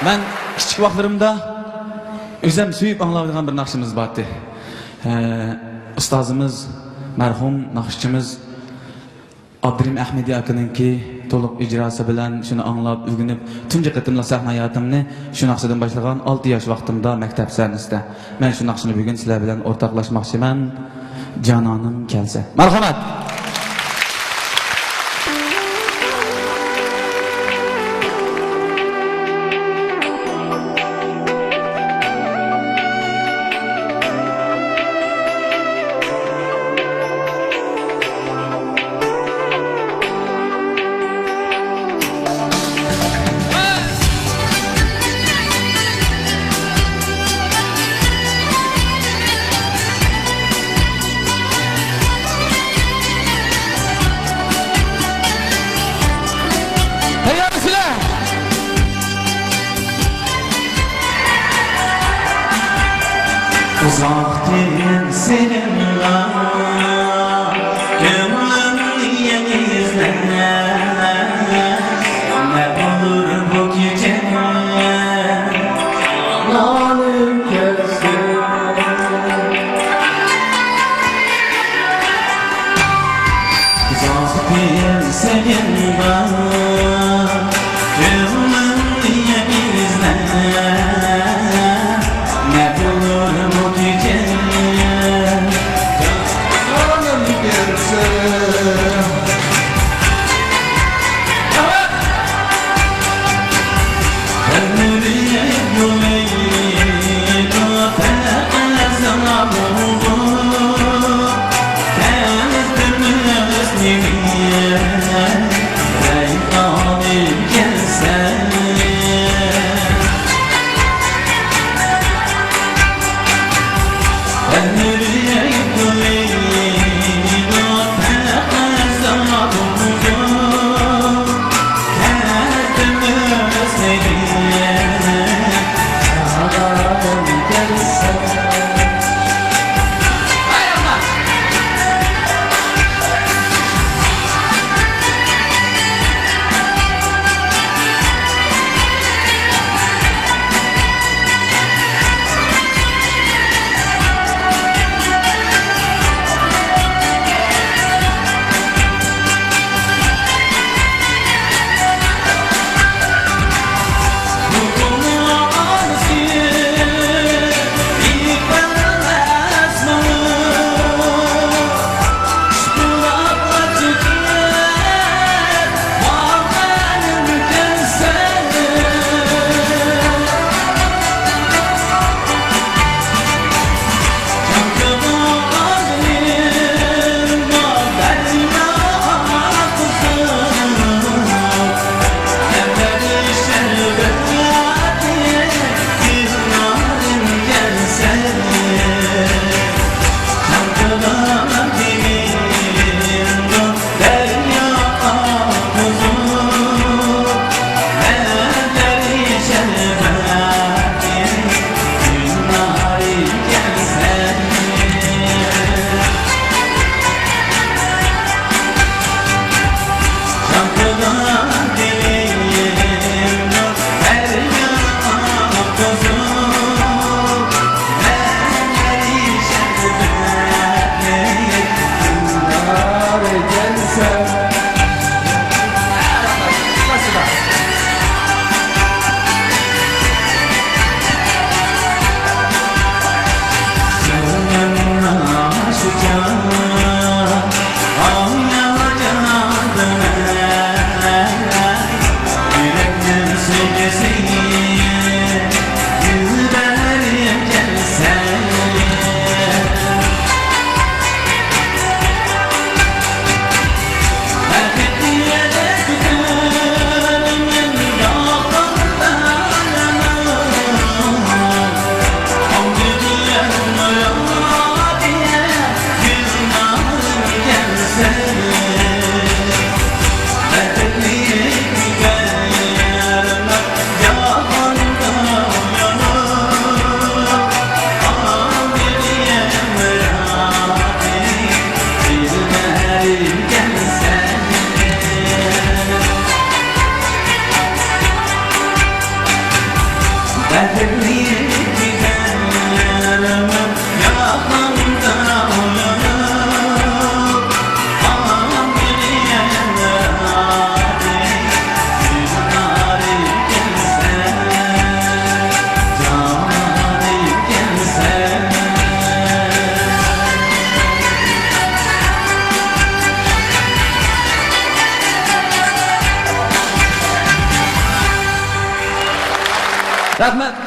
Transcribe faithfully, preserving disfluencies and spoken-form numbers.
مەن كىچىك ۋاقىتلىرىمدا ئۆزۈم سۆيۈپ ئاڭلايدىغان بىر ناخشىمىز بارتى. ئە، ئۇستازىمىز، مەرھۇم ناخشىچىمىز ئابدۇرېھىم ئەھمىدى ئاكىنىڭكى تولۇق ئىجراسى بىلەن شۇنى ئاڭلاپ، ئۆگىنىپ، تۇنجى قېتىملىق سەھنە ھاياتىمنى شۇ ناخشىدىن باشلىغان ئالتە ياش ۋاقتىمدا مەكتەپ سەھنىسىدە. مەن شۇ ناخشىنى بۈگۈن سىلەر بىلەن ئورتاقلاشماقچىمەن. جانانىم كەلسە. مەرھەمەت! تەييارمۇسىلەر؟ ئۇزاقتىن سېغىنغان كۆڭلۈم يەنە ئىزلەر. نە بولۇر بۇ كېچەڭ؟ نالىم كەلسۇن. ئۇزاقتىن سېغىنغان كۆڭلۈمنى ئىزلە. نە بولۇر بۇ كېچەڭ؟ جانانىم كەلسە. رەھمەت.